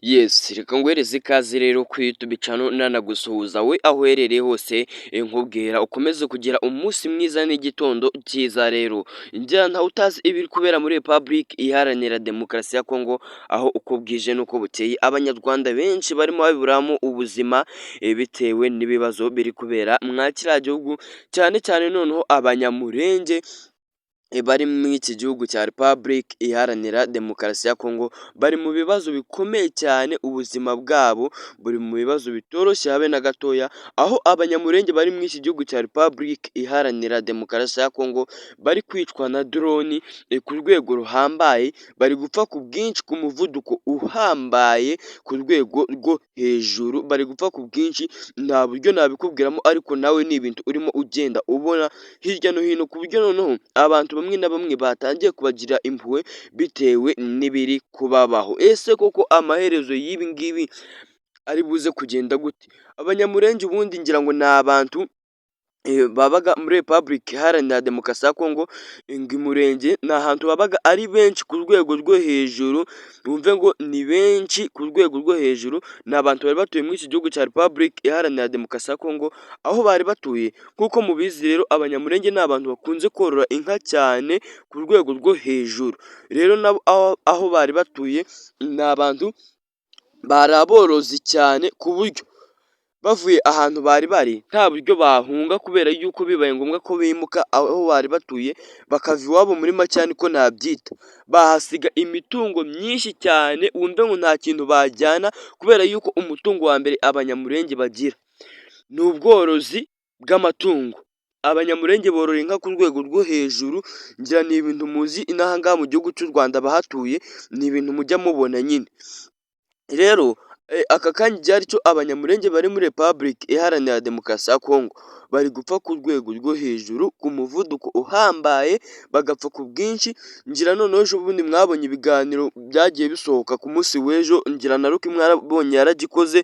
Yes, reka nguhereze ikaze rero kuri YouTube channel, nanagusuhuza we aho uherereye hose, nkubwira ukomeze kugira umunsi mwiza n'igitondo cyiza. Rero ngira ntawe utazi ibiri kubera muri Republic Iharanira Demokarasi ya Kongo, aho uko bwije n'uko bukeye Abanyarwanda benshi barimo babiburamo ubuzima bitewe n'ibibazo biri kubera mwa kiriya gihugu, cyane cyane noneho Abanyamurenge bari muri iki gihugu cya Republic Iharanira Demokarasi ya Kongo bari mu bibazo bikomeye cyane. Ubuzima bwabo buri mu bibazo bitoroshye habe na gatoya, aho Abanyamurenge bari muri iki gihugu cya Republic Iharanira Demokarasi ya Kongo bari kwicwa na drone ku rwego ruhambaye, bari gupfa ku bwinshi ku muvuduko uhambaye, ku rwego rwo hejuru bari gupfa ku bwinshi. Nta buryo nabikubwiramo, ariko nawe ni ibintu urimo ugenda ubona hirya no hino, ku buryo noneho abantu bamwe na bamwe batangiye kubagira impuhwe bitewe n'ibiri kubabaho. Ese koko amaherezo y'ibi ngibi ari buze kugenda gute? Abanyamurenge ubundi ngira ngo ni abantu babaga muri Republic Iharanira Demokarasi ya Kongo, ngo Imurenge ni ahantu babaga ari benshi ku rwego rwo hejuru. Wumve ngo ni benshi ku rwego rwo hejuru, ni abantu bari batuye muri iki gihugu cya Republic Iharanira Demokarasi ya Kongo aho bari batuye. Nk'uko mubizi rero, Abanyamurenge ni abantu bakunze korora inka cyane ku rwego rwo hejuru. Rero nabo aho bari batuye ni abantu bari aborozi cyane, ku buryo bavuye ahantu bari bari nta buryo bahunga, kubera yuko bibaye ngombwa ko bimuka aho bari batuye, bakava iwabo muri make niko nabyita, bahasiga imitungo myinshi cyane. Wumve ngo nta kintu bajyana, kubera yuko umutungo wa mbere Abanyamurenge bagira ni ubworozi bw'amatungo. Abanyamurenge borora inka ku rwego rwo hejuru, ngira ni ibintu muzi inaha ngaha mu gihugu cy'u Rwanda abahatuye, ni ibintu mujya mubona nyine. Rero aka kanya igihari cyo, Abanyamurenge bari muri Republic Iharanira Demokarasi ya Kongo bari gupfa ku rwego rwo hejuru ku muvuduko uhambaye, bagapfa ku bwinshi. Ngira noneho ejo bundi mwabonye ibiganiro byagiye bisohoka ku munsi w'ejo, ngira na Ruki mwarabonye yaragikoze,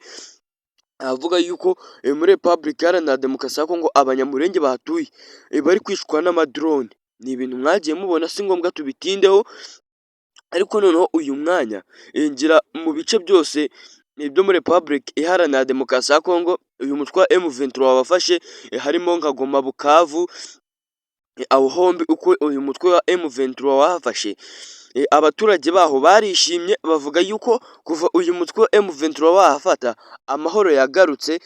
avuga yuko muri Republic Iharanira Demokarasi ya Kongo Abanyamurenge bahatuye bari kwicwa n'amadrone. Ni ibintu mwagiye mubona, si ngombwa tubitindeho. Ariko noneho uyu mwanya ngira mu bice byose byo muri Republic Iharanira Demokarasi ya Kongo uyu mutwe wa M23 wabafashe, harimo nka Goma, Bukavu, aho hombi uko uyu mutwe wa M23 wahafashe, abaturage baho barishimye, bavuga yuko kuva uyu mutwe wa M23 wahafata amahoro yagarutse,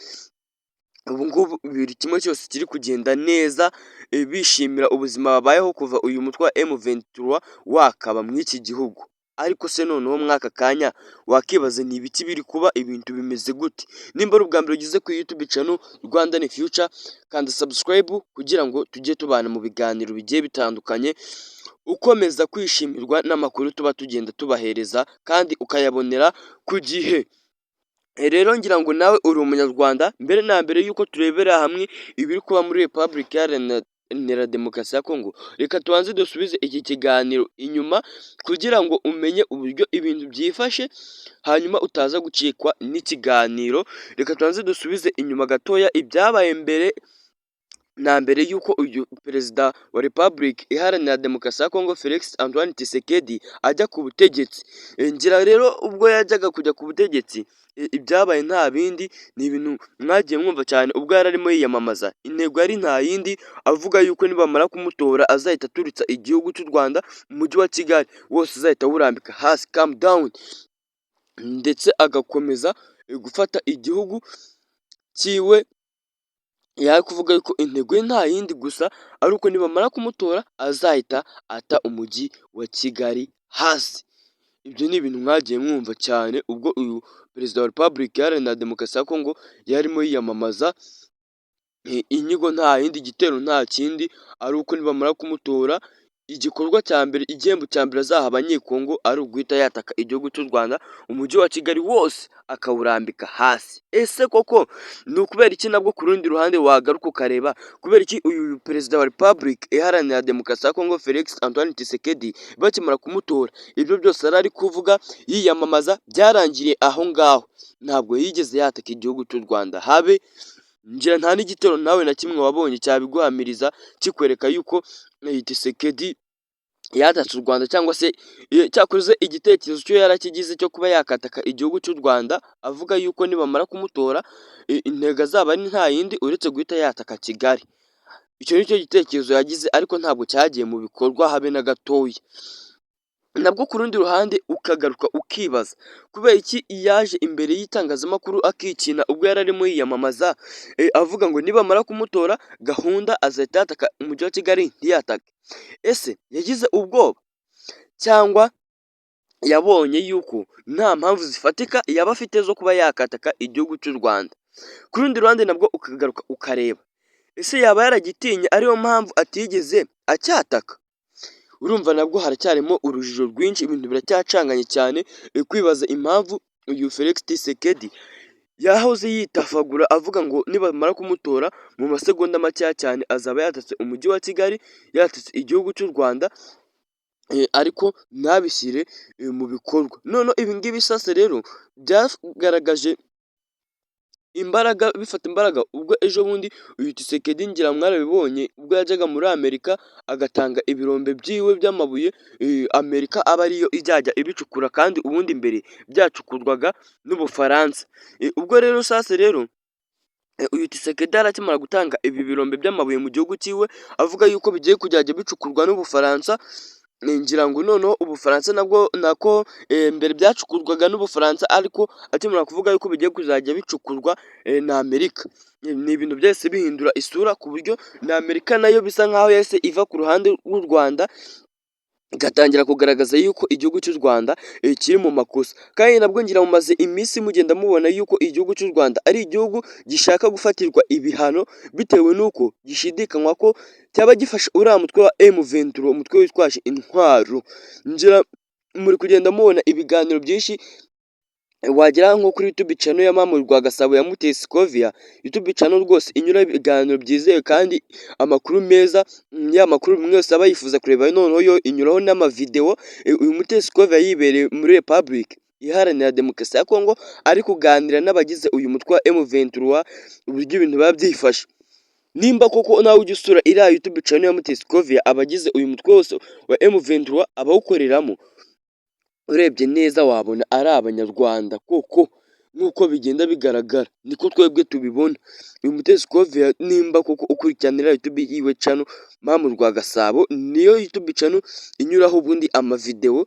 ubu ngubu buri kimwe cyose kiri kugenda neza, bishimira ubuzima babayeho kuva uyu mutwe wa M23 wakaba muri iki gihugu. Ariko se noneho mw'aka kanya wakibaza ni ibiki biri kuba, ibintu bimeze gute? Nimba ari ubwa mbere ugeze kuri YouTube channel Rwanda ni Future, kanda subscribe kugira ngo tujye tubana mu biganiro bigiye bitandukanye, ukomeza kwishimirwa n'amakuru tuba tugenda tubahereza kandi ukayabonera ku gihe. Rero ngira ngo nawe uri Umunyarwanda, mbere na mbere y'uko turebera hamwe ibiri kuba muri Republic Iharanira Demokarasi ya Kongo, reka tubanze dusubize iki kiganiro inyuma kugira ngo umenye uburyo ibintu byifashe, hanyuma utaza gucikwa n'ikiganiro. Reka tubanze dusubize inyuma gatoya ibyabaye mbere na mbere y'uko uyu perezida wa Republic Iharanira Demokarasi ya Kongo Felix Antoine Tshisekedi ajya ku butegetsi. Ngira rero ubwo yajyaga kujya ku butegetsi, ibyabaye nta bindi, ni ibintu mwagiye mwumva cyane ubwo yari arimo yiyamamaza. Intego yari nta yindi, avuga yuko nibamara kumutora azahita aturitsa igihugu cy'u Rwanda, umujyi wa Kigali wose azahita awurambika hasi, calm down, ndetse agakomeza gufata igihugu cyiwe. Yari kuvuga yuko intego ye nta yindi gusa ari uko nibamara kumutora azahita ata umujyi wa Kigali hasi. Ibyo ni ibintu mwagiye mwumva cyane ubwo uyu perezida wa Repubulika Iharanira Demokarasi ya Kongo yarimo yiyamamaza. Inyigo nta yindi, igitero nta kindi, ari uko nibamara kumutora igikorwa cya mbere, igihembo cya mbere azaha Abanyekongo ari uguhita yataka igihugu cy'u Rwanda, umujyi wa Kigali wose akawurambika hasi. Ese koko ni ukubera iki? Nabwo ku rundi ruhande wagaruka ukareba kubera iki uyu perezida wa Repubulika Iharanira Demokarasi ya Kongo Felix Antoine Tshisekedi bakimara kumutora, ibyo byose yari ari kuvuga yiyamamaza byarangiriye aho ngaho, ntabwo yigeze yataka igihugu cy'u Rwanda habe ngira nta n'igitero nawe na kimwe wabonye cyabiguhamiriza kikwereka yuko Tshisekedi Yatatse u Rwanda cyangwa se cyakoze igitekerezo cyo yarakigize cyo kuba yakataka igihugu cy'u Rwanda, avuga yuko nibamara kumutora intego azaba ari nta yindi uretse guhita yataka Kigali. Icyo ni cyo gitekerezo yagize, ariko ntabwo cyagiye mu bikorwa habe na gatoya. Nabwo ku rundi ruhande ukagaruka ukibaza kubera iki yaje imbere y'itangazamakuru akikina ubwo yari arimo yiyamamaza, avuga ngo nibamara kumutora gahunda azahita yataka umujyi wa Kigali, ntiyatake. Ese yagize ubwoba cyangwa yabonye yuko nta mpamvu zifatika yaba afite zo kuba yakataka igihugu cy'u Rwanda? Ku rundi ruhande nabwo ukagaruka ukareba, ese yaba yaragitinye ariyo mpamvu atigeze acyataka? Urumva nabwo haracyarimo urujijo rwinshi, ibintu biracyacanganye cyane, kwibaza impamvu uyu Felix Tshisekedi yahoze yitafagura avuga ngo nibamara kumutora mu masegonda makeya cyane azaba yatatse umujyi wa Kigali, yatatse igihugu cy'u Rwanda, ariko ntabishyire mu bikorwa. Noneho ibi ngibi sasa rero byagaragaje imbaraga, bifata imbaraga ubwo ejo bundi uyu Tshisekedi, ngira mwarabibonye, ubwo yajyaga muri Amerika agatanga ibirombe byiwe by'amabuye, Amerika aba ariyo izajya ibicukura, kandi ubundi mbere byacukurwaga n'Ubufaransa. Ubwo rero sasa rero uyu Tshisekedi yari akimara gutanga ibi birombe by'amabuye mu gihugu cyiwe, avuga yuko bigiye kuzajya bicukurwa n'Ubufaransa. Ngira ngo noneho Ubufaransa nabwo nako mbere byacukurwaga n'Ubufaransa, ariko akimara kuvuga yuko bigiye kuzajya bicukurwa na Amerika, ni ibintu byahise bihindura isura, ku buryo na Amerika nayo bisa nkaho yahise iva ku ruhande rw'u Rwanda, igatangira kugaragaza yuko igihugu cy'u Rwanda kiri mu makosa. Kandi nabwo ngira mumaze iminsi mugenda mubona yuko igihugu cy'u Rwanda ari igihugu gishaka gufatirwa ibihano bitewe n'uko gishidikanywa ko cyaba gifashe uriya mutwe wa M23, umutwe witwaje intwaro. Ngira muri kugenda mubona ibiganiro byinshi wagera nko kuri YouTube channel ya Mama Rwagasabo ya Mutesi Scovia, YouTube channel rwose inyuraho ibiganiro byizewe kandi amakuru meza, ya makuru buri wese aba yifuza kureba, noneho yo inyuraho n'amavideo. Uyu Mutesi Scovia yibereye muri Republic Iharanira Demokarasi ya Congo, ari kuganira n'abagize uyu mutwe wa M23 uburyo ibintu biba byifashe. Nimba koko nawe ujya usura iriya YouTube channel ya Mutesi Scovia, abagize uyu mutwe wose wa M23, abawukoreramo, urebye neza wabona ari Abanyarwanda koko nk'uko bigenda bigaragara, niko twebwe tubibona. Uyu Mutesi Scovia, nimba koko ukurikiranira YouTube yiwe channel Mama Rwagasabo, niyo YouTube channel inyuraho ubundi amavideo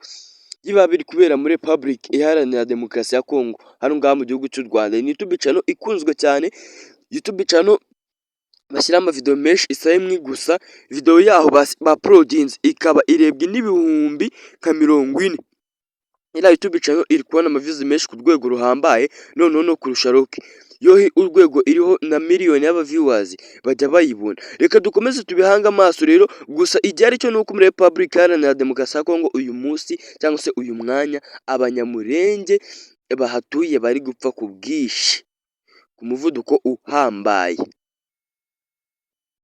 biba biri kubera muri Republic Iharanira Demokarasi ya Congo, hano ngaha mu gihugu cy'u Rwanda. Ni YouTube channel ikunzwe cyane, YouTube channel bashyiraho amavideo menshi isaha imwe gusa, video yaho bauploadinze ikaba irebwe n'ibihumbi nka 40. Iriya YouTube channel iri kubona amaviews menshi ku rwego ruhambaye, noneho no kurusha Rocky yo urwego iriho na miliyoni y'abaviewers bajya bayibona. Reka dukomeze tubihange amaso rero. Gusa igihari cyo ni uko muri Republic Iharanira Demokarasi ya Congo uyu munsi cyangwa se uyu mwanya Abanyamurenge bahatuye bari gupfa ku bwinshi ku muvuduko uhambaye.